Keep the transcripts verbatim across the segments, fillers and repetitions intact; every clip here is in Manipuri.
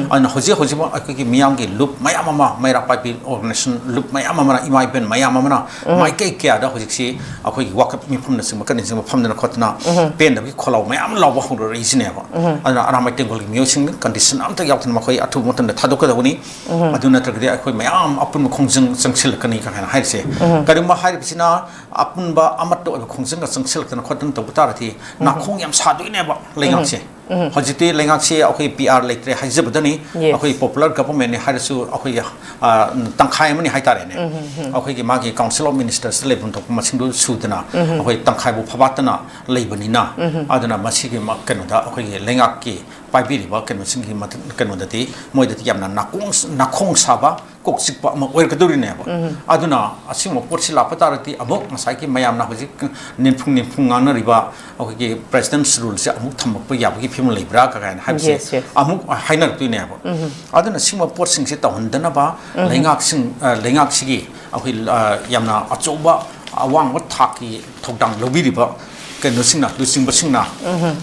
ꯑꯗꯨꯅ ꯍꯧꯖꯤꯛ ꯍꯧꯖꯤꯛꯃꯛ ꯑꯩꯈꯣꯏꯒꯤ ꯃꯤꯌꯥꯝꯒꯤ ꯂꯨꯞ ꯃꯌꯥꯝ ꯑꯃ, ꯃꯩꯔꯥ ꯄꯥꯏꯕꯤ ꯑꯣꯔꯒꯅꯥꯏꯖꯦꯁꯟ ꯂꯨꯞ ꯃꯌꯥꯝ ꯑꯃꯅ, ꯏꯃꯥ ꯏꯕꯦꯟ ꯃꯌꯥꯝ ꯑꯃꯅ ꯃꯥꯏꯀꯩ ꯀꯌꯥꯗ ꯍꯧꯖꯤꯛꯁꯤ ꯑꯩꯈꯣꯏꯒꯤ ꯋꯥꯀꯠ ꯃꯤꯐꯝꯅꯆꯤꯡꯕ ꯀꯔꯤꯅꯆꯤꯡꯕ ꯐꯝꯗꯅ ꯈꯣꯠꯇꯅ ꯄꯦꯟꯗꯕꯒꯤ ꯈꯣꯜꯂꯥꯎ ꯃꯌꯥꯝ ꯂꯥꯎꯕ ꯍꯧꯔꯛꯏꯁꯤꯅꯦꯕ꯫ ꯑꯗꯨꯅ ꯑꯔꯥꯝꯕꯥꯏ ꯇꯦꯡꯒꯣꯜꯒꯤ ꯃꯤꯑꯣꯏꯁꯤꯡ ꯀꯟꯗꯤꯁꯟ ꯑꯝꯇ ꯌꯥꯎꯗꯅ ꯃꯈꯣꯏ ꯑꯊꯨꯕ ꯃꯇꯝꯗ ꯊꯥꯗꯣꯛꯀꯗꯕꯅꯤ꯫ ꯑꯗꯨ ꯅꯠꯇ꯭ꯔꯒꯗꯤ ꯑꯩꯈꯣꯏ ꯃꯌꯥꯝ ꯑꯄꯨꯟꯕ ꯈꯣꯡꯖꯪ ꯆꯪꯁꯤꯜꯂꯛꯀꯅꯤ ꯀꯥꯏꯅ ꯍꯥꯏꯔꯤꯁꯦ꯫ ꯀꯔꯤꯒꯨꯝꯕ ꯍꯥꯏꯔꯤꯕꯁꯤꯅ ꯑꯄꯨꯟꯕ ꯑꯃꯠꯇ ꯑꯣꯏꯕ ꯈꯣꯡꯖꯪꯒ ꯆꯪꯁꯤꯜꯂꯛꯇꯅ ꯈꯣꯠꯇꯅ ꯇꯧꯕ ꯇꯥꯔꯗꯤ ꯅꯥꯈꯣꯡ ꯌꯥꯝ ꯁꯥꯗꯣꯏꯅꯦꯕ ꯂꯩꯉꯥꯛꯁꯦ꯫ ꯍꯧꯖꯤꯛꯇꯤ ꯂꯩꯉꯥꯛꯁꯤ ꯑꯩꯈꯣꯏ ꯄꯤ ꯑꯥꯔ ꯂꯩꯇ꯭ꯔꯦ ꯍꯥꯏꯖꯕꯗꯅꯤ꯫ Yes. ꯑꯩꯈꯣꯏ ꯄꯣꯄꯨꯂꯔ ꯒꯚꯔꯟꯃꯦꯟꯠꯅꯤ ꯍꯥꯏꯔꯁꯨ ꯑꯩꯈꯣꯏꯒꯤ, ꯑ, ꯇꯪꯈꯥꯏ ꯑꯃꯅꯤ ꯍꯥꯏꯇꯥꯔꯦꯅꯦ꯫ ꯑꯩꯈꯣꯏꯒꯤ ꯃꯥꯒꯤ ꯀꯥꯎꯟꯁꯤꯜ ꯑꯣꯐ ꯃꯤꯅꯤꯁꯇꯔꯁꯇ ꯂꯩꯐꯝ ꯊꯣꯛꯄ ꯃꯁꯤꯡꯗꯨ ꯁꯨꯗꯅ ꯑꯩꯈꯣꯏ ꯇꯪꯈꯥꯏꯕꯨ ꯐꯕꯥꯠꯇꯅ ꯂꯩꯕꯅꯤꯅ, ꯑꯗꯨꯅ ꯃꯁꯤꯒꯤ ꯃ-, ꯀꯩꯅꯣꯗ ꯑꯩꯈꯣꯏꯒꯤ ꯂꯩꯉꯥꯛꯀꯤ ꯄꯥꯏꯕꯤꯔꯤꯕ ꯀꯩꯅꯣꯁꯤꯡꯒꯤ ꯃꯊꯛ-, ꯀꯩꯅꯣꯗꯗꯤ ꯃꯣꯏꯗꯗꯤ ꯌꯥꯝꯅ ꯅꯥꯀꯣꯡ-, ꯅꯥꯈꯣꯡ ꯁꯥꯕ, ꯀꯣꯛ ꯆꯤꯛꯄ ꯑꯃ ꯑꯣꯏꯔꯛꯀꯗꯧꯔꯤꯅꯦꯕ꯫ ꯑꯗꯨꯅ ꯑꯁꯤꯒꯨꯝꯕ ꯄꯣꯠꯁꯤ ꯂꯥꯛꯄ ꯇꯥꯔꯗꯤ ꯑꯃꯨꯛ ꯉꯁꯥꯏꯒꯤ ꯃꯌꯥꯝꯅ ꯍꯧꯖꯤꯛ ꯅꯤꯡꯐꯨꯡ ꯅꯤꯡꯐꯨꯡ ꯉꯥꯡꯅꯔꯤꯕ ꯑꯩꯈꯣꯏꯒꯤ ꯄ꯭ꯔꯦꯁꯤꯗꯦꯟꯠꯁ ꯔꯨꯜꯁꯦ ꯑꯃꯨꯛ ꯊꯝꯃꯛꯄ ꯌꯥꯕꯒꯤ ꯐꯤꯕꯝ ꯂꯩꯕ꯭ꯔꯥ ꯀꯥꯏꯅ ꯍꯥꯏꯕꯁꯦ Yes, yes. ꯑꯃꯨꯛ ꯍꯥꯏꯅꯔꯛꯇꯣꯏꯅꯦꯕ꯫ ꯑꯗꯨꯅ ꯁꯤꯒꯨꯝꯕ ꯄꯣꯠꯁꯤꯡꯁꯦ ꯇꯧꯍꯟꯗꯅꯕ ꯂꯩꯉꯥꯛꯁꯤꯡ, ꯑ, ꯂꯩꯉꯥꯛꯁꯤꯒꯤ ꯑꯩꯈꯣꯏ, ꯑ, ꯌꯥꯝꯅ ꯑꯆꯧꯕ ꯑꯋꯥꯡꯕ ꯊꯥꯛꯀꯤ ꯊꯧꯗꯥꯡ ꯂꯧꯕꯤꯔꯤꯕ ꯀꯩꯅꯣꯁꯤꯡꯅ, ꯂꯨꯆꯤꯡꯕꯁꯤꯡꯅ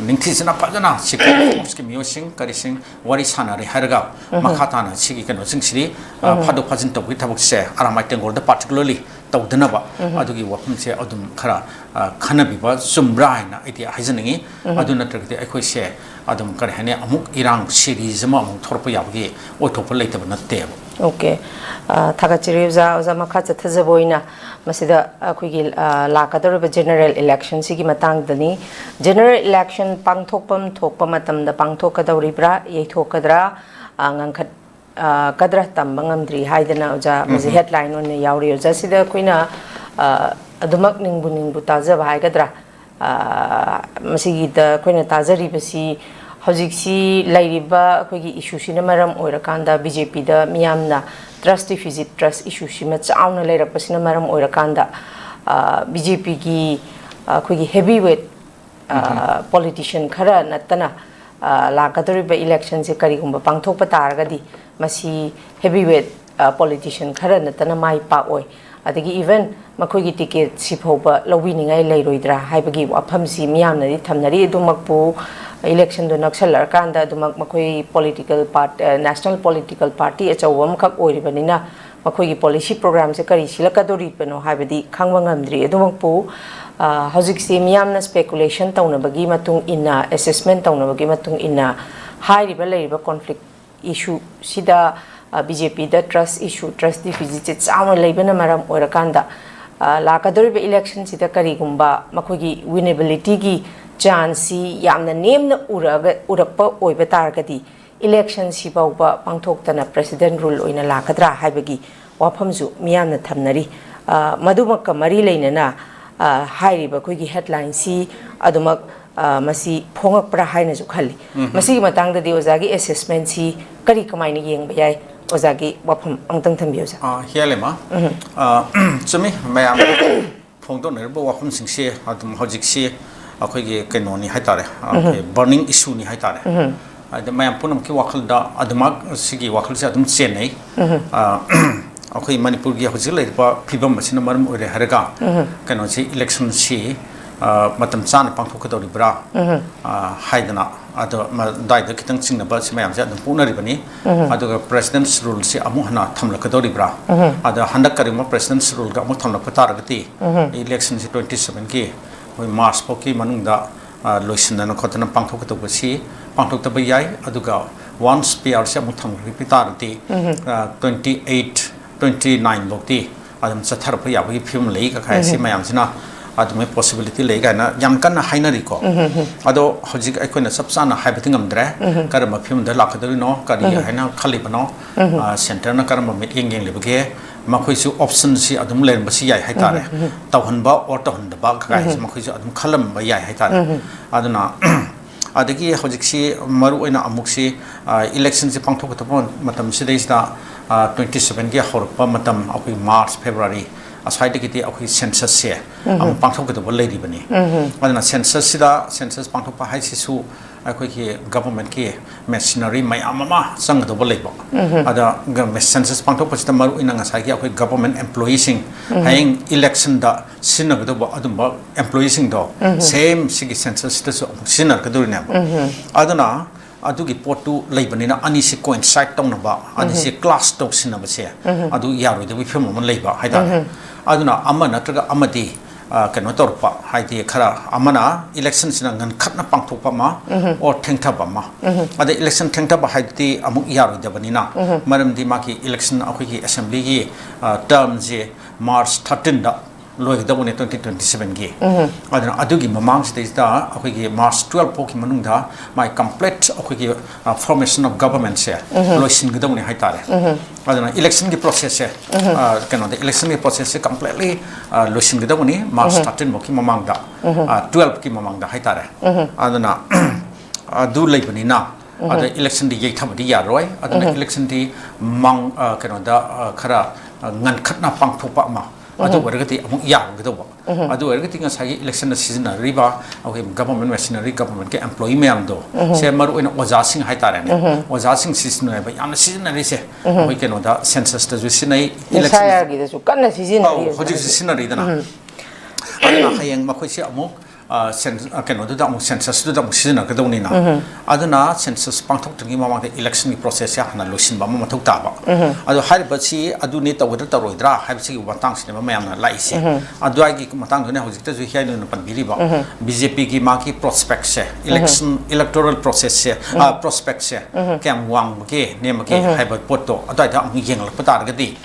ꯅꯤꯡꯊꯤꯖꯅ ꯐꯖꯅ ꯁꯤꯀ꯭ꯌꯨꯔꯤꯇꯤ ꯐꯣꯔꯁꯀꯤ ꯃꯤꯑꯣꯏꯁꯤꯡ ꯀꯔꯤꯁꯤꯡ ꯋꯥꯔꯤ ꯁꯥꯅꯔꯦ ꯍꯥꯏꯔꯒ ꯃꯈꯥ ꯇꯥꯅ ꯁꯤꯒꯤ ꯀꯩꯅꯣꯁꯤꯡꯁꯤꯗꯤ, ꯑ, ꯐꯥꯗꯣꯛ ꯐꯥꯖꯤꯟ ꯇꯧꯕꯒꯤ ꯊꯕꯛꯁꯦ ꯑꯔꯥꯝꯕꯥꯏ ꯇꯦꯡꯒꯣꯜꯗ particularly ꯇꯧꯗꯅꯕ ꯑꯗꯨꯒꯤ ꯋꯥꯐꯝꯁꯦ ꯑꯗꯨꯝ ꯈꯔ, ꯑ, ꯈꯟꯅꯕꯤꯕ ꯆꯨꯝꯕ꯭ꯔꯥ ꯍꯥꯏꯅ ꯑꯩꯗꯤ ꯍꯥꯏꯖꯅꯤꯡꯉꯤ꯫ ꯑꯗꯨ ꯅꯠꯇ꯭ꯔꯒꯗꯤ ꯑꯩꯈꯣꯏꯁꯦ ꯑꯗꯨꯝ ꯀꯔꯤ ꯍꯥꯏꯅꯤ, ꯑꯃꯨꯛ ꯏꯔꯥꯡ series ꯑꯃ ꯑꯃꯨꯛ ꯊꯣꯛꯂꯛꯄ ꯌꯥꯕꯒꯤ ꯑꯣꯏꯊꯣꯛꯄ ꯂꯩꯇꯕ ꯅꯠꯇꯦꯕ꯫ Okay. ꯑ, ꯊꯥꯒꯠꯆꯔꯤ ꯑꯣꯖꯥ꯫ ꯑꯣꯖꯥ, ꯃꯈꯥ ꯆꯠꯊꯖꯕ ꯑꯣꯏꯅ ꯃꯁꯤꯗ ꯑꯩꯈꯣꯏꯒꯤ, ꯑ, ꯂꯥꯛꯀꯗꯧꯔꯤꯕ general election ꯁꯤꯒꯤ ꯃꯇꯥꯡꯗꯅꯤ꯫ General election ꯄꯥꯡꯊꯣꯛꯐꯝ ꯊꯣꯛꯄ ꯃꯇꯝꯗ ꯄꯥꯡꯊꯣꯛꯀꯗꯧꯔꯤꯕ꯭ꯔꯥ, ꯌꯩꯊꯣꯛꯀꯗ꯭ꯔꯥ, ꯑ, ꯉꯟꯈꯠ-, ꯑ, ꯀꯗ꯭ꯔꯥ ꯇꯝꯕ ꯉꯝꯗ꯭ꯔꯤ ꯍꯥꯏꯗꯅ ꯑꯣꯖꯥ, ꯃꯁꯤ headline ꯑꯣꯏꯅ ꯌꯥꯎꯔꯤ꯫ ꯑꯣꯖꯥ, ꯁꯤꯗ ꯑꯩꯈꯣꯏꯅ, ꯑ, ꯑꯗꯨꯃꯛ ꯅꯤꯡꯕꯨ ꯅꯤꯡꯕꯨ ꯇꯥꯖꯕ ꯍꯥꯏꯒꯗ꯭ꯔꯥ, ꯑ, ꯃꯁꯤꯒꯤꯗ ꯑꯩꯈꯣꯏꯅ ꯇꯥꯖꯔꯤꯕꯁꯤ ꯍꯧꯖꯤꯛꯁꯤ ꯂꯩꯔꯤꯕ ꯑꯩꯈꯣꯏꯒꯤ ꯏꯁꯨꯁꯤꯅ ꯃꯔꯝ ꯑꯣꯏꯔꯀꯥꯟꯗ ꯕꯤ ꯖꯦ ꯄꯤꯗ ꯃꯤꯌꯥꯝꯅ trust deficit, trust issue ꯁꯤꯃ ꯆꯥꯎꯅ ꯂꯩꯔꯛꯄꯁꯤꯅ ꯃꯔꯝ ꯑꯣꯏꯔꯀꯥꯟꯗ, ꯑ, ꯕꯤ ꯖꯦ ꯄꯤꯒꯤ, ꯑ, ꯑꯩꯈꯣꯏꯒꯤ heavyweight, ꯑ, politician ꯈꯔ ꯅꯠꯇꯅ, ꯑ, ꯂꯥꯛꯀꯗꯧꯔꯤꯕ election ꯁꯦ ꯀꯔꯤꯒꯨꯝꯕ ꯄꯥꯡꯊꯣꯛꯄ ꯇꯥꯔꯒꯗꯤ ꯃꯁꯤ heavyweight, ꯑ, politician ꯈꯔ ꯅꯠꯇꯅ ꯃꯥꯏ ꯄꯥꯛꯑꯣꯏ꯫ ꯑꯗꯒꯤ even ꯃꯈꯣꯏꯒꯤ ticket ꯁꯤ ꯐꯥꯎꯕ ꯂꯧꯕꯤꯅꯤꯡꯉꯥꯏ ꯂꯩꯔꯣꯏꯗ꯭ꯔꯥ ꯍꯥꯏꯕꯒꯤ ꯋꯥꯐꯝꯁꯤ ꯃꯤꯌꯥꯝꯅꯗꯤ ꯊꯝꯅꯔꯤ꯫ ꯑꯗꯨꯃꯛꯄꯨ, ꯏꯂꯦꯛꯁꯟꯗꯣ ꯅꯛꯁꯜꯂꯛꯑꯀꯥꯟꯗ ꯑꯗꯨꯃꯛ ꯃꯈꯣꯏ political part national political party ꯑꯆꯧꯕ ꯑꯃꯈꯛ ꯑꯣꯏꯔꯤꯕꯅꯤꯅ ꯃꯈꯣꯏꯒꯤ ꯄꯣꯂꯤꯁꯤ ꯄ꯭ꯔꯣꯒ꯭ꯔꯥꯝꯁꯦ ꯀꯔꯤ ꯁꯤꯜꯂꯛꯀꯗꯣꯔꯤꯕꯅꯣ ꯍꯥꯏꯕꯗꯤ ꯈꯪꯕ ꯉꯝꯗ꯭ꯔꯤ꯫ ꯑꯗꯨꯃꯛꯄꯨ ꯍꯧꯖꯤꯛꯁꯤ ꯃꯤꯌꯥꯝꯅ ꯁ꯭ꯄꯦꯀꯨꯂꯦꯁꯟ ꯇꯧꯅꯕꯒꯤ ꯃꯇꯨꯡ ꯏꯟꯅ, ꯑꯦꯁꯦꯁꯃꯦꯟ ꯇꯧꯅꯕꯒꯤ ꯃꯇꯨꯡ ꯏꯟꯅ ꯍꯥꯏꯔꯤꯕ ꯂꯩꯔꯤꯕ ꯀꯣꯟꯐ꯭ꯂꯤꯛ ꯏꯁꯨꯁꯤꯗ ꯕꯤ ꯖꯦ ꯄꯤꯗ ꯇ꯭ꯔꯁ ꯏꯁꯨ, ꯇ꯭ꯔꯁ ꯗꯤꯐꯤꯁꯤꯠꯁꯦ ꯆꯥꯎꯅ ꯂꯩꯕꯅ ꯃꯔꯝ ꯑꯣꯏꯔꯀꯥꯟꯗ ꯂꯥꯛꯀꯗꯧꯔꯤꯕ ꯏꯂꯦꯛꯁꯟꯁꯤꯗ ꯀꯔꯤꯒꯨꯝꯕ ꯃꯈꯣꯏꯒꯤ ꯋꯤꯅꯦꯕꯤꯂꯤꯇꯤꯒꯤ ꯆꯥꯟꯁꯁꯤ ꯌꯥꯝꯅ ꯅꯦꯝꯅ ꯎꯔꯛꯑꯒ ꯎꯔꯛꯄ ꯑꯣꯏꯕ ꯇꯥꯔꯒꯗꯤ ꯏꯂꯦꯛꯁꯟꯁꯤ ꯐꯥꯎꯕ ꯄꯥꯡꯊꯣꯛꯇꯅ ꯄ꯭ꯔꯦꯁꯤꯗꯦꯟ ꯔꯨꯜ ꯑꯣꯏꯅ ꯂꯥꯛꯀꯗ꯭ꯔꯥ ꯍꯥꯏꯕꯒꯤ ꯋꯥꯐꯝꯁꯨ ꯃꯤꯌꯥꯝꯅ ꯊꯝꯅꯔꯤ꯫ ꯃꯗꯨꯃꯛꯀ ꯃꯔꯤ ꯂꯩꯅꯅ ꯍꯥꯏꯔꯤꯕ ꯑꯩꯈꯣꯏꯒꯤ ꯍꯦꯗꯂꯥꯏꯟꯁꯤ ꯑꯗꯨꯃꯛ ꯃꯁꯤ ꯐꯣꯡꯉꯛꯄ꯭ꯔꯥ ꯍꯥꯏꯅꯁꯨ ꯈꯜꯂꯤ꯫ ꯃꯁꯤꯒꯤ ꯃꯇꯥꯡꯗꯗꯤ ꯑꯣꯖꯥꯒꯤ ꯑꯦꯁꯦꯁꯃꯦꯟꯁꯤ ꯀꯔꯤ ꯀꯃꯥꯏꯅ ꯌꯦꯡꯕ ꯌꯥꯏ? ꯑꯣꯖꯥꯒꯤ ꯋꯥꯐꯝ ꯑꯃꯨꯛꯇꯪ ꯊꯝꯕꯤꯌꯨ, ꯑꯣꯖꯥ꯫ ꯑ, ꯍꯦꯜꯂꯦꯃ꯫ ꯑ, ꯆꯨꯝꯃꯤ, ꯃꯌꯥꯝ ꯐꯣꯡꯗꯣꯛꯅꯔꯤꯕ ꯋꯥꯐꯝꯁꯤꯡꯁꯤ ꯑꯗꯨꯝ ꯍꯧꯖꯤꯛꯁꯤ ꯑꯩꯈꯣꯏꯒꯤ ꯀꯩꯅꯣꯅꯤ ꯍꯥꯏꯇꯥꯔꯦ, ꯑꯩꯈꯣꯏ ꯕꯔꯅꯤꯡ ꯏꯁꯨꯅꯤ ꯍꯥꯏꯇꯥꯔꯦ꯫ ꯍꯥꯏꯗꯤ ꯃꯌꯥꯝ ꯄꯨꯝꯅꯃꯛꯀꯤ ꯋꯥꯈꯜꯗ ꯑꯗꯨꯃꯛ ꯁꯤꯒꯤ ꯋꯥꯈꯜꯁꯦ ꯑꯗꯨꯝ ꯆꯦꯟꯅꯩ꯫ ꯑ, ꯑꯩꯈꯣꯏ ꯃꯅꯤꯄꯨꯔꯒꯤ ꯍꯧꯖꯤꯛ ꯂꯩꯔꯤꯕ ꯐꯤꯕꯝ ꯑꯁꯤꯅ ꯃꯔꯝ ꯑꯣꯏꯔꯦ ꯍꯥꯏꯔꯒ ꯀꯩꯅꯣꯁꯤ, ꯏꯂꯦꯛꯁꯟꯁꯤ, ꯑ, ꯃꯇꯝ ꯆꯥꯅ ꯄꯥꯡꯊꯣꯛꯀꯗꯧꯔꯤꯕ꯭ꯔꯥ, ꯑ, ꯍꯥꯏꯗꯅ ꯑꯗꯣ ꯃ-, ꯑꯗꯨꯋꯥꯏꯗ ꯈꯤꯇꯪ ꯆꯤꯡꯅꯕ ꯁꯤ ꯃꯌꯥꯝꯁꯦ ꯑꯗꯨꯝ ꯄꯣꯛꯅꯔꯤꯕꯅꯤ꯫ ꯑꯗꯨꯒ ꯄ꯭ꯔꯦꯁꯤꯗꯦꯟꯁ ꯔꯨꯜꯁꯤ ꯑꯃꯨꯛ ꯍꯟꯅ ꯊꯝꯂꯛꯀꯗꯧꯔꯤꯕ꯭ꯔꯥ? ꯑꯗ ꯍꯟꯗꯛ ꯀꯔꯤꯒꯨꯝꯕ ꯄ꯭ꯔꯦꯁꯤꯗꯦꯟꯁ ꯔꯨꯜꯒ ꯑꯃꯨꯛ ꯊꯝꯂꯛꯄ ꯇꯥꯔꯒꯗꯤ ꯏꯂꯦꯛꯁꯟꯁꯤ ꯇ꯭ꯋꯦꯟꯇꯤ ꯁꯚꯦꯟꯒꯤ ꯑꯩꯈꯣꯏ ꯃꯥꯔꯆ ꯐꯥꯎꯒꯤ ꯃꯅꯨꯡꯗ, ꯑ, ꯂꯣꯏꯁꯤꯟꯗꯅ ꯈꯣꯠꯇꯅ ꯄꯥꯡꯊꯣꯛꯀꯗꯧꯕꯁꯤ ꯄꯥꯡꯊꯣꯛꯇꯕ ꯌꯥꯏ꯫ ꯑꯗꯨꯒ ꯋꯥꯟꯁ ꯄꯤ ꯑꯥꯔꯁꯤ ꯑꯃꯨꯛ ꯊꯝꯈꯤꯕ ꯇꯥꯔꯗꯤ, ꯑ, ꯇ꯭ꯋꯦꯟꯇꯤ ꯑꯩꯠ, ꯇ꯭ꯋꯦꯟꯇꯤ ꯅꯥꯏꯟ ꯐꯥꯎꯗꯤ ꯑꯗꯨꯝ ꯆꯠꯊꯔꯛꯄ ꯌꯥꯕꯒꯤ ꯐꯤꯕꯝ ꯂꯩ ꯀꯥꯏ ꯁꯤ ꯃꯌꯥꯝꯁꯤꯅ ꯑꯗꯨꯃꯥꯏ ꯄꯣꯁꯤꯕꯤꯂꯤꯇꯤ ꯂꯩ ꯀꯥꯏꯅ ꯌꯥꯝ ꯀꯟꯅ ꯍꯥꯏꯅꯔꯤꯀꯣ꯫ ꯑꯗꯣ ꯍꯧꯖꯤꯛ ꯑꯩꯈꯣꯏꯅ ꯆꯞ ꯆꯥꯅ ꯍꯥꯏꯕꯗꯤ ꯉꯝꯗ꯭ꯔꯦ, ꯀꯔꯝꯕ ꯐꯤꯕꯝꯗ ꯂꯥꯛꯀꯗꯧꯔꯤꯅꯣ, ꯀꯔꯤ ꯍꯥꯏꯅ ꯈꯜꯂꯤꯕꯅꯣ, ꯑ, ꯁꯦꯟꯇꯔꯅ ꯀꯔꯝꯕ ꯃꯤꯠꯌꯦꯡ ꯌꯦꯡꯂꯤꯕꯒꯦ, ꯃꯈꯣꯏꯁꯨ ꯑꯣꯞꯁꯟꯁꯤ ꯑꯗꯨꯝ ꯂꯩꯔꯝꯕꯁꯨ ꯌꯥꯏ ꯍꯥꯏꯇꯥꯔꯦ꯫ ꯇꯧꯍꯟꯕ ꯑꯣꯔ ꯇꯧꯍꯟꯗꯕ ꯀꯥꯏꯁꯦ ꯃꯈꯣꯏꯁꯨ ꯑꯗꯨꯝ ꯈꯜꯂꯝꯕ ꯌꯥꯏ ꯍꯥꯏꯇꯥꯔꯦ꯫ ꯑꯗꯨꯅ ꯑꯗꯒꯤ ꯍꯧꯖꯤꯛꯁꯤ ꯃꯔꯨꯑꯣꯏꯅ ꯑꯃꯨꯛꯁꯤ, ꯑ, ꯏꯂꯦꯛꯁꯟꯁꯤ ꯄꯥꯡꯊꯣꯛꯀꯗꯕ ꯃꯇꯝꯁꯤꯗꯩꯁꯤꯗ, ꯑ, ꯇ꯭ꯋꯦꯟꯇꯤ ꯁꯚꯦꯟꯒꯤ ꯍꯧꯔꯛꯄ ꯃꯇꯝ, ꯑꯩꯈꯣꯏ ꯃꯥꯔꯆ, ꯐꯦꯕ꯭ꯔꯨꯋꯥꯔꯤ, ꯉꯁꯥꯏꯗꯒꯤꯗꯤ ꯑꯩꯈꯣꯏ census ꯁꯦ ꯑꯃꯨꯛ ꯄꯥꯡꯊꯣꯛꯀꯗꯧꯕ ꯂꯩꯔꯤꯕꯅꯤ꯫ ꯑꯗꯨꯅ census ꯁꯤꯗ, census ꯄꯥꯡꯊꯣꯛꯄ ꯍꯥꯏꯁꯤꯁꯨ ꯑꯩꯈꯣꯏꯒꯤ government ꯀꯤ machinery ꯃꯌꯥꯝ ꯑꯃ ꯆꯪꯒꯗꯧꯕ ꯂꯩꯕ꯫ ꯑꯗ census ꯄꯥꯡꯊꯣꯛꯄꯁꯤꯗ ꯃꯔꯨ ꯑꯣꯏꯅ ꯉꯁꯥꯏꯒꯤ ꯑꯩꯈꯣꯏ government employee ꯁꯤꯡ, ꯍꯌꯦꯡ election ꯗ ꯁꯤꯖꯤꯟꯅꯒꯗꯧꯕ ꯑꯗꯨꯝꯕ employee ꯁꯤꯡꯗꯣ same ꯁꯤꯒꯤ census ꯁꯤꯗꯁꯨ ꯑꯃꯨꯛ ꯁꯤꯖꯤꯟꯅꯔꯛꯀꯗꯧꯔꯤꯅꯦꯕ꯫ ꯑꯗꯨꯅ ꯑꯗꯨꯒꯤ ꯄꯣꯠꯇꯨ ꯂꯩꯕꯅꯤꯅ ꯑꯅꯤꯁꯤ coincide ꯇꯧꯅꯕ, ꯑꯅꯤꯁꯤ clash ꯇꯧꯁꯤꯟꯅꯕꯁꯦ ꯑꯗꯨ ꯌꯥꯔꯣꯏꯗꯕꯒꯤ ꯐꯤꯕꯝ ꯑꯃ ꯂꯩꯕ ꯍꯥꯏꯇꯥꯔꯦ꯫ ꯑꯗꯨꯅ ꯑꯃ ꯅꯠꯇ꯭ꯔꯒ ꯑꯃꯗꯤ, ꯑ, ꯀꯩꯅꯣ ꯇꯧꯔꯛꯄ, ꯍꯥꯏꯗꯤ ꯈꯔ ꯑꯃꯅ election ꯁꯤꯅ ꯉꯟꯈꯠꯅ ꯄꯥꯡꯊꯣꯛꯄ ꯑꯃ or ꯊꯦꯡꯊꯕ ꯑꯃ꯫ ꯑꯗ election ꯊꯦꯡꯊꯕ ꯍꯥꯏꯗꯨꯗꯤ ꯑꯃꯨꯛ ꯌꯥꯔꯣꯏꯗꯕꯅꯤꯅ, ꯃꯔꯝꯗꯤ ꯃꯥꯒꯤ election, ꯑꯩꯈꯣꯏꯒꯤ assembly ꯒꯤ, ꯑ, term ꯁꯦ March thirteen ꯗ ꯂꯣꯏꯒꯗꯧꯕꯅꯦ, twenty twenty seven ꯒꯤ꯫ ꯑꯗꯨꯅ ꯑꯗꯨꯒꯤ ꯃꯃꯥꯡꯁꯤꯗꯩꯁꯤꯗ ꯑꯩꯈꯣꯏꯒꯤ March twelve ꯐꯥꯎꯒꯤ ꯃꯅꯨꯡꯗ ꯃꯥꯏ complete ꯑꯩꯈꯣꯏꯒꯤ, ꯑ, formation of government ꯁꯦ ꯂꯣꯏꯁꯤꯟꯒꯗꯧꯕꯅꯦ ꯍꯥꯏꯇꯥꯔꯦ꯫ ꯑꯗꯨꯅ election ꯒꯤ process ꯁꯦ, ꯑ, ꯀꯩꯅꯣꯗ election ꯒꯤ process ꯁꯦ completely, ꯑ, ꯂꯣꯏꯁꯤꯟꯒꯗꯧꯕꯅꯤ March thirteen ꯐꯥꯎꯒꯤ ꯃꯃꯥꯡꯗ, ꯑ, twelve ꯀꯤ ꯃꯃꯥꯡꯗ ꯍꯥꯏꯇꯥꯔꯦ꯫ ꯑꯗꯨꯅ ꯑꯗꯨ ꯂꯩꯕꯅꯤꯅ ꯑꯗ election ꯗꯤ ꯌꯩꯊꯕꯗꯤ ꯌꯥꯔꯣꯏ꯫ ꯑꯗꯨꯅ election ꯗꯤ ꯃꯥꯡ-, ꯑ, ꯀꯩꯅꯣꯗ, ꯑ, ꯈꯔ, ꯑ, ꯉꯟꯈꯠꯅ ꯄꯥꯡꯊꯣꯛꯄ ꯑꯃ, ꯑꯗꯨ ꯑꯣꯏꯔꯒꯗꯤ ꯑꯃꯨꯛ ꯌꯥꯒꯗꯧꯕ꯫ ꯑꯗꯨ ꯑꯣꯏꯔꯒꯗꯤ ꯉꯁꯥꯏꯒꯤ election ꯗ ꯁꯤꯖꯤꯟꯅꯔꯤꯕ ꯑꯩꯈꯣꯏ government machinery, government ꯀꯤ employee ꯃꯌꯥꯝꯗꯣ, ꯁꯦ ꯃꯔꯨ ꯑꯣꯏꯅ ꯑꯣꯖꯥꯁꯤꯡ ꯍꯥꯏꯇꯥꯔꯦꯅꯦ, ꯑꯣꯖꯥꯁꯤꯡ ꯁꯤꯖꯤꯟꯅꯕ ꯌꯥꯝꯅ ꯁꯤꯖꯤꯟꯅꯔꯤꯁꯦ ꯑꯩꯈꯣꯏ ꯀꯩꯅꯣꯗ census ꯇꯁꯨ ꯁꯤꯖꯤꯟꯅꯩ, election ꯁꯥꯌꯥꯔꯒꯤꯗꯁꯨ ꯀꯟꯅ ꯁꯤꯖꯤꯟꯅꯔꯤ ꯑꯧ, ꯍꯧꯖꯤꯛ ꯍꯧꯖꯤꯛꯁꯨ ꯍꯧꯖꯤꯛ꯫ ꯁꯤꯖꯤꯟꯅꯔꯤꯗꯅ꯫ ꯑꯗꯨꯅ ꯍꯌꯦꯡ ꯃꯈꯣꯏꯁꯦ ꯑꯃꯨꯛ, ꯑ, cen-, ꯑ, ꯀꯩꯅꯣꯗꯨꯗ ꯑꯃꯨꯛ census ꯇꯨꯗ ꯑꯃꯨꯛ ꯁꯤꯖꯤꯟꯅꯔꯛꯀꯗꯧꯅꯤꯅ꯫ ꯑꯗꯨꯅ census ꯄꯥꯡꯊꯣꯛꯇ꯭ꯔꯤꯉꯩ ꯃꯃꯥꯡꯗ election ꯒꯤ process ꯁꯦ ꯍꯥꯟꯅ ꯂꯣꯏꯁꯤꯟꯕ ꯑꯃ ꯃꯊꯧ ꯇꯥꯕ꯫ ꯑꯗꯣ ꯍꯥꯏꯔꯤꯕꯁꯤ ꯑꯗꯨꯅꯤ ꯇꯧꯒꯗ꯭ꯔꯥ ꯇꯧꯔꯣꯏꯗ꯭ꯔꯥ ꯍꯥꯏꯕꯁꯤꯒꯤ ꯃꯇꯥꯡꯁꯤꯅꯦꯕ ꯃꯌꯥꯝꯅ ꯂꯥꯛꯏꯁꯦ꯫ ꯑꯗꯨꯋꯥꯏꯒꯤ ꯃꯇꯥꯡꯗꯨꯅ ꯍꯧꯖꯤꯛꯇꯁꯨ ꯍꯤꯌꯥꯏꯗꯨꯅ ꯄꯟꯕꯤꯔꯤꯕ꯫ ꯕꯤ ꯖꯦ ꯄꯤꯒꯤ ꯃꯥꯒꯤ prospect ꯁꯦ, election, electoral process ꯁꯦ, ꯑ, prospect ꯁꯦ ꯀꯌꯥꯝ ꯋꯥꯡꯕꯒꯦ, ꯅꯦꯝꯕꯒꯦ ꯍꯥꯏꯕ ꯄꯣꯠꯇꯣ ꯑꯗꯨꯋꯥꯏꯗ ꯑꯃꯨꯛ ꯌꯦꯡꯂꯛꯄ ꯇꯥꯔꯒꯗꯤ,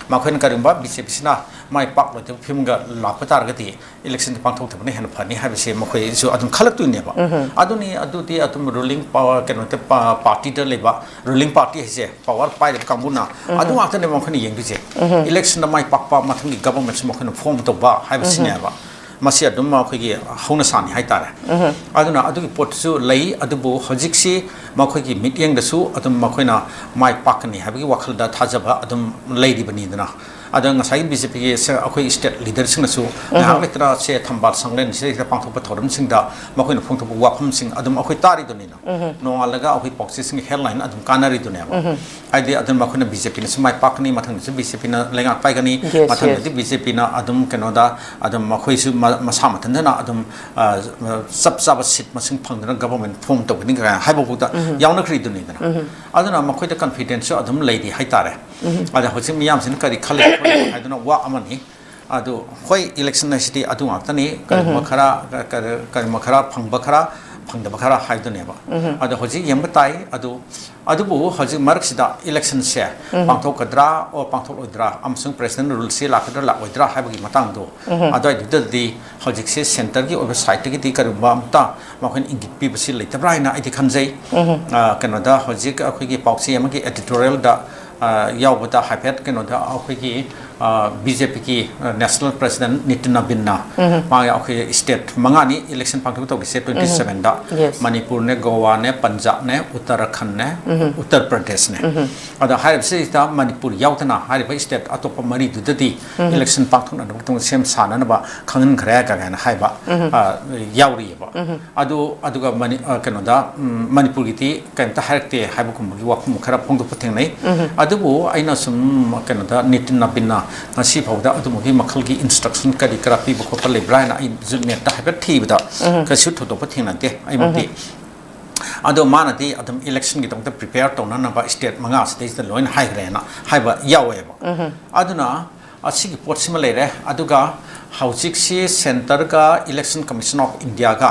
ꯃꯈꯣꯏꯅ ꯀꯔꯤꯒꯨꯝꯕ ꯕꯤ ꯖꯦ ꯄꯤ ꯁꯤꯅ ꯃꯥꯏ ꯄꯥꯛꯂꯣꯏꯗꯕ ꯐꯤꯕꯝꯒ ꯂꯥꯛꯄ ꯇꯥꯔꯒꯗꯤ, election ꯗꯤ ꯄꯥꯡꯊꯣꯛꯇꯕꯅ ꯍꯦꯟꯅ ꯐꯅꯤ ꯍꯥꯏꯕꯁꯦ ꯃꯈꯣꯏꯁꯨ ꯑꯗꯨꯝ ꯈꯜꯂꯛꯇꯣꯏꯅꯦꯕ꯫ ꯑꯗꯨꯅꯤ, ꯑꯗꯨꯗꯤ ꯑꯗꯨꯝ ruling power, ꯀꯩꯅꯣꯗ, ꯄꯥ-, party ꯗ ꯂꯩꯕ, ruling party ꯍꯥꯏꯁꯦ power ꯄꯥꯏꯔꯤꯕ ꯀꯥꯡꯕꯨꯅ ꯑꯗꯨ ꯉꯥꯛꯇꯅꯦꯕ ꯃꯈꯣꯏꯅ ꯌꯦꯡꯗꯣꯏꯁꯦ꯫ Election ꯗ ꯃꯥꯏ ꯄꯥꯛꯄ, ꯃꯊꯪꯒꯤ government ꯁꯨ ꯃꯈꯣꯏꯅ form ꯇꯧꯕ ꯍꯥꯏꯕꯁꯤꯅꯦꯕ꯫ ꯃꯁꯤ ꯑꯗꯨꯝ ꯑꯩꯈꯣꯏꯒꯤ ꯍꯧꯅꯁꯥꯅꯤ ꯍꯥꯏꯇꯥꯔꯦ꯫ ꯑꯗꯨꯅ ꯑꯗꯨꯒꯤ ꯄꯣꯠꯇꯨꯁꯨ ꯂꯩ, ꯑꯗꯨꯕꯨ ꯍꯧꯖꯤꯛꯁꯤ ꯃꯈꯣꯏꯒꯤ ꯃꯤꯠꯌꯦꯡꯗꯁꯨ ꯑꯗꯨꯝ ꯃꯈꯣꯏꯅ ꯃꯥꯏ ꯄꯥꯛꯀꯅꯤ ꯍꯥꯏꯕꯒꯤ ꯋꯥꯈꯜꯗ ꯊꯥꯖꯕ ꯑꯗꯨꯝ ꯂꯩꯔꯤꯕꯅꯤꯗꯅ꯫ ꯑꯗꯣ ꯉꯁꯥꯏꯒꯤ ꯕꯤ ꯖꯦ ꯄꯤꯒꯤ ꯑꯩꯈꯣꯏ ꯁ꯭ꯇꯦꯠ ꯂꯤꯗꯔꯁꯤꯡꯅꯁꯨ ꯉꯥꯏꯍꯥꯛ ꯂꯩꯇꯅ ꯁꯦ ꯊꯝꯕꯥꯜ ꯁꯪꯂꯦꯟꯁꯤꯗꯩꯗ ꯄꯥꯡꯊꯣꯛꯄ ꯊꯧꯔꯝꯁꯤꯡꯗ ꯃꯈꯣꯏꯅ ꯐꯣꯡꯗꯣꯛꯄ ꯋꯥꯐꯝꯁꯤꯡ ꯑꯗꯨꯝ ꯑꯩꯈꯣꯏ ꯇꯥꯔꯤꯗꯨꯅꯤꯅ꯫ ꯅꯣꯡꯉꯥꯜꯂꯒ ꯑꯩꯈꯣꯏ ꯄꯥꯎꯆꯦꯁꯤꯡꯒꯤ ꯍꯦꯗꯂꯥꯏꯟ ꯑꯗꯨꯝ ꯀꯥꯟꯅꯔꯤꯗꯨꯅꯦꯕ꯫ ꯍꯥꯏꯗꯤ ꯑꯗꯨꯝ ꯑꯩꯈꯣꯏꯅ ꯕꯤ ꯖꯦ ꯄꯤꯅꯁꯨ ꯃꯥꯏ ꯄꯥꯛꯀꯅꯤ, ꯃꯊꯪꯗꯁꯨ ꯕꯤ ꯖꯦ ꯄꯤꯅ ꯂꯩꯉꯥꯛ ꯄꯥꯏꯒꯅꯤ, yes, ꯃꯊꯪꯗꯗꯤ yes, ꯕꯤ ꯖꯦ ꯄꯤꯅ ꯑꯗꯨꯝ ꯀꯩꯅꯣꯗ ꯑꯗꯨꯝ ꯃꯈꯣꯏꯁꯨ ꯃ-, ꯃꯁꯥ ꯃꯊꯟꯇꯅ ꯑꯗꯨꯝ, ꯑ, ꯆꯞ ꯆꯥꯕ ꯁꯤꯠ ꯃꯁꯤꯡ ꯐꯪꯗꯅ ꯒꯚꯔꯟꯃꯦꯟ ꯐꯣꯝ ꯇꯧꯒꯅꯤ ꯀꯥꯏꯅ ꯍꯥꯏꯕ ꯐꯥꯎꯗ ꯌꯥꯎꯅꯈ꯭ꯔꯤꯗꯨꯅꯤꯗꯅ꯫ ꯑꯗꯨꯅ ꯃꯈꯣꯏꯗ ꯀꯟꯐꯤꯗꯦꯟꯁꯁꯨ ꯑꯗꯨꯝ ꯂꯩꯔꯤ ꯍꯥꯏꯇꯥꯔꯦ꯫ ꯑꯗ ꯍꯧꯖꯤꯛ ꯃꯤꯌꯥꯝꯁꯤꯅ ꯀꯔꯤ ꯈꯜꯂꯤ ꯈꯣꯠꯂꯤ ꯍꯥꯏꯗꯨꯅ ꯋꯥ ꯑꯃꯅꯤ꯫ ꯑꯗꯨ ꯍꯣꯏ, ꯏꯂꯦꯛꯁꯟ ꯍꯥꯏꯁꯤꯗꯤ ꯑꯗꯨ ꯉꯥꯛꯇꯅꯤ, ꯀꯔꯤꯒꯨꯝꯕ ꯈꯔ, ꯀ-, ꯀ-, ꯀꯔꯤꯒꯨꯝꯕ ꯈꯔ ꯐꯪꯕ ꯈꯔ, ꯐꯪꯗꯕ ꯈꯔ ꯍꯥꯏꯗꯨꯅꯦꯕ꯫ ꯑꯗꯣ ꯍꯧꯖꯤꯛ ꯌꯦꯡꯕ ꯇꯥꯏ꯫ ꯑꯗꯨ, ꯑꯗꯨꯕꯨ ꯍꯧꯖꯤꯛ ꯃꯔꯛꯁꯤꯗ ꯏꯂꯦꯛꯁꯟꯁꯦ ꯄꯥꯡꯊꯣꯛꯀꯗ꯭ꯔꯥ ꯑꯣꯔ ꯄꯥꯡꯊꯣꯛꯂꯣꯏꯗ꯭ꯔꯥ ꯑꯃꯁꯨꯡ ꯄ꯭ꯔꯦꯁꯤꯗꯦꯟ ꯔꯨꯜꯁꯤ ꯂꯥꯛꯀꯗ꯭ꯔꯥ ꯂꯥꯛꯂꯣꯏꯗ꯭ꯔꯥ ꯍꯥꯏꯕꯒꯤ ꯃꯇꯥꯡꯗꯣ ꯑꯗꯨꯋꯥꯏꯗꯨꯗꯗꯤ ꯍꯧꯖꯤꯛꯁꯦ ꯁꯦꯟꯇꯔꯒꯤ ꯑꯣꯏꯕ ꯁꯥꯏꯠꯇꯒꯤꯗꯤ ꯀꯔꯤꯒꯨꯝꯕ ꯑꯝꯇ ꯃꯈꯣꯏꯅ ꯏꯪꯒꯤꯠ ꯄꯤꯕꯁꯤ ꯂꯩꯇꯕ꯭ꯔꯥ ꯍꯥꯏꯅ ꯑꯩꯗꯤ ꯈꯟꯖꯩ꯫ ꯑ, ꯀꯩꯅꯣꯗ ꯍꯧꯖꯤꯛ ꯑꯩꯈꯣꯏꯒꯤ ꯄꯥꯎꯆꯦ ꯑꯃꯒꯤ ꯑꯦꯗꯤꯇꯣꯔꯤꯌꯦꯜꯗ, ꯑ, ꯌꯥꯎꯕꯗ ꯍꯥꯏꯐꯦꯠ ꯀꯩꯅꯣꯗ ꯑꯩꯈꯣꯏꯒꯤ, ꯑ, ꯕꯤ ꯖꯦ ꯄꯤꯒꯤ, ꯑ, ꯅꯦꯁꯅꯦꯜ ꯄ꯭ꯔꯁꯤꯗꯦꯟ ꯅꯤꯇꯤꯟ ꯅꯕꯤꯟꯅ ꯃꯥꯒꯤ ꯑꯩꯈꯣꯏ ꯁ꯭ꯇꯦꯠ ꯃꯉꯥꯅꯤ ꯏꯂꯦꯛꯁꯟ ꯄꯥꯡꯊꯣꯛꯀꯦ ꯇꯧꯔꯤꯁꯦ ꯇ꯭ꯋꯦꯟꯇꯤ ꯁꯚꯦꯟꯗ꯫ Yes. ꯃꯅꯤꯄꯨꯔꯅꯦ, ꯒꯣꯋꯥꯅꯦ, ꯄꯟꯖꯥꯕꯅꯦ, ꯎꯠꯇꯔꯥꯈꯟꯅꯦ, ꯎꯠꯇꯔ ꯄ꯭ꯔꯗꯦꯁꯅꯦ꯫ ꯑꯗ ꯍꯥꯏꯔꯤꯕꯁꯤꯗ ꯃꯅꯤꯄꯨꯔ ꯌꯥꯎꯗꯅ ꯍꯥꯏꯔꯤꯕ ꯁ꯭ꯇꯦꯠ ꯑꯇꯣꯞꯄ ꯃꯔꯤꯗꯨꯗꯗꯤ ꯏꯂꯦꯛꯁꯟ ꯄꯥꯡꯊꯣꯛꯅꯅꯕꯒꯤꯗꯃꯛ ꯁꯦꯝ ꯁꯥꯅꯅꯕ ꯈꯪꯍꯟꯈ꯭ꯔꯦ ꯀꯥꯏꯅ ꯍꯥꯏꯕ, ꯑ, ꯌꯥꯎꯔꯤꯑꯕ꯫ ꯑꯗꯨ, ꯑꯗꯨꯒ ꯃꯅꯤ-, ꯑ, ꯀꯩꯅꯣꯗ, ꯎꯝ, ꯃꯅꯤꯄꯨꯔꯒꯤꯗꯤ ꯀꯩꯝꯇ ꯍꯥꯏꯔꯛꯇꯦ ꯍꯥꯏꯕꯒꯨꯝꯕꯒꯤ ꯋꯥꯐꯝ ꯈꯔ ꯐꯣꯡꯗꯣꯛꯄ ꯊꯦꯡꯅꯩ꯫ ꯑꯗꯨꯕꯨ ꯑꯩꯅ ꯁꯨꯝ ꯀꯩꯅꯣꯗ ꯅꯤꯇꯤꯟ ꯅꯕꯤꯟꯅ ꯉꯁꯤ ꯐꯥꯎꯗ ꯑꯗꯨꯝꯕꯒꯤ ꯃꯈꯜꯒꯤ ꯏꯟꯁꯇ꯭ꯔꯛꯁꯟ ꯀꯔꯤ ꯀꯔꯥ ꯄꯤꯕ ꯈꯣꯠꯄ ꯂꯩꯕ꯭ꯔꯥ ꯍꯥꯏꯅ ꯑꯩꯁꯨ ꯅꯦꯠꯇ ꯍꯥꯏꯐꯦꯠ ꯊꯤꯕꯗ ꯀꯩꯁꯨ ꯊꯣꯏꯗꯣꯛꯄ ꯊꯦꯡꯅꯗꯦ ꯑꯩꯃꯛꯇꯤ꯫ ꯑꯗꯣ ꯃꯥꯅꯗꯤ ꯑꯗꯨꯝ ꯏꯂꯦꯛꯁꯟꯒꯤꯗꯃꯛꯇ ꯄ꯭ꯔꯤꯄꯦꯌꯔ ꯇꯧꯅꯅꯕ ꯁ꯭ꯇꯦꯠ ꯃꯉꯥꯁꯤꯗꯩꯁꯤꯗ ꯂꯣꯏꯅ ꯍꯥꯏꯈ꯭ꯔꯦꯅ ꯍꯥꯏꯕ ꯌꯥꯎꯋꯦꯕ꯫ ꯑꯗꯨꯅ ꯑꯁꯤꯒꯤ ꯄꯣꯠꯁꯤꯃ ꯂꯩꯔꯦ꯫ ꯑꯗꯨꯒ ꯍꯧꯖꯤꯛꯁꯤ ꯁꯦꯟꯇꯔꯒ ꯏꯂꯦꯛꯁꯟ ꯀꯃꯤꯁꯟ ꯑꯣꯐ ꯏꯟꯗꯤꯌꯥꯒ,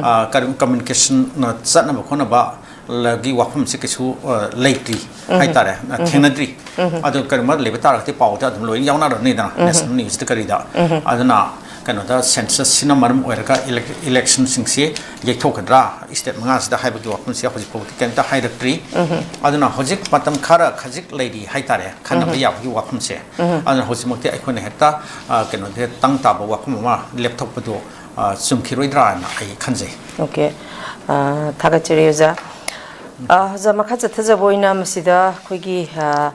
ꯑ, ꯀꯔꯤ, ꯀꯝꯃ꯭ꯌꯨꯅꯤꯀꯦꯁꯟ ꯆꯠꯅꯕ ꯈꯣꯠꯅꯕ ꯂꯒꯤ ꯋꯥꯐꯝꯁꯤ ꯀꯩꯁꯨ, ꯑ, ꯂꯩꯇ꯭ꯔꯤ ꯍꯥꯏꯇꯥꯔꯦ, ꯑ, ꯊꯦꯡꯅꯗ꯭ꯔꯤ꯫ ꯑꯗꯨ ꯀꯔꯤꯒꯨꯝꯕ ꯂꯩꯕ ꯇꯥꯔꯒꯗꯤ ꯄꯥꯎꯗ ꯑꯗꯨꯝ ꯂꯣꯏꯅ ꯌꯥꯎꯅꯔꯅꯤꯗꯅ, ꯅꯦꯁꯅꯦꯜ ꯅ꯭ꯌꯨꯁꯇ ꯀꯔꯤꯗ꯫ ꯑꯗꯨꯅ ꯀꯩꯅꯣꯗ ꯁꯦꯟꯁꯁꯁꯤꯅ ꯃꯔꯝ ꯑꯣꯏꯔꯒ ꯏꯂꯦꯛ-, ꯏꯂꯦꯛꯁꯟꯁꯤꯡꯁꯤ ꯌꯩꯊꯣꯛꯀꯗ꯭ꯔꯥ ꯁ꯭ꯇꯦꯠ ꯃꯉꯥꯁꯤꯗ ꯍꯥꯏꯕꯒꯤ ꯋꯥꯐꯝꯁꯤ ꯍꯧꯖꯤꯛ ꯐꯥꯎꯕꯗꯤ ꯀꯩꯝꯇ ꯍꯥꯏꯔꯛꯇ꯭ꯔꯤ꯫ ꯑꯗꯨꯅ ꯍꯧꯖꯤꯛ ꯃꯇꯝ ꯈꯔ ꯈꯖꯤꯛ ꯂꯩꯔꯤ ꯍꯥꯏꯇꯥꯔꯦ, ꯈꯟꯅꯕ ꯌꯥꯕꯒꯤ ꯋꯥꯐꯝꯁꯦ꯫ ꯑꯗꯨꯅ ꯍꯧꯖꯤꯛꯃꯛꯇꯤ ꯑꯩꯈꯣꯏꯅ ꯍꯦꯛꯇ, ꯑ, ꯀꯩꯅꯣꯗ ꯇꯪ ꯇꯥꯕ ꯋꯥꯐꯝ ꯑꯃ ꯂꯦꯞꯊꯣꯛꯄꯗꯣ, ꯑ, ꯆꯨꯝꯈꯤꯔꯣꯏꯗ꯭ꯔꯥꯅ ꯑꯩ ꯈꯟꯖꯩ꯫ Okay꯫ ꯑ, ꯊꯥꯒꯠꯆꯔꯤ ꯑꯣꯖꯥ꯫ ꯑ, ꯑꯣꯖꯥ, ꯃꯈꯥ ꯆꯠꯊꯖꯕ ꯑꯣꯏꯅ ꯃꯁꯤꯗ ꯑꯩꯈꯣꯏꯒꯤ, ꯑ,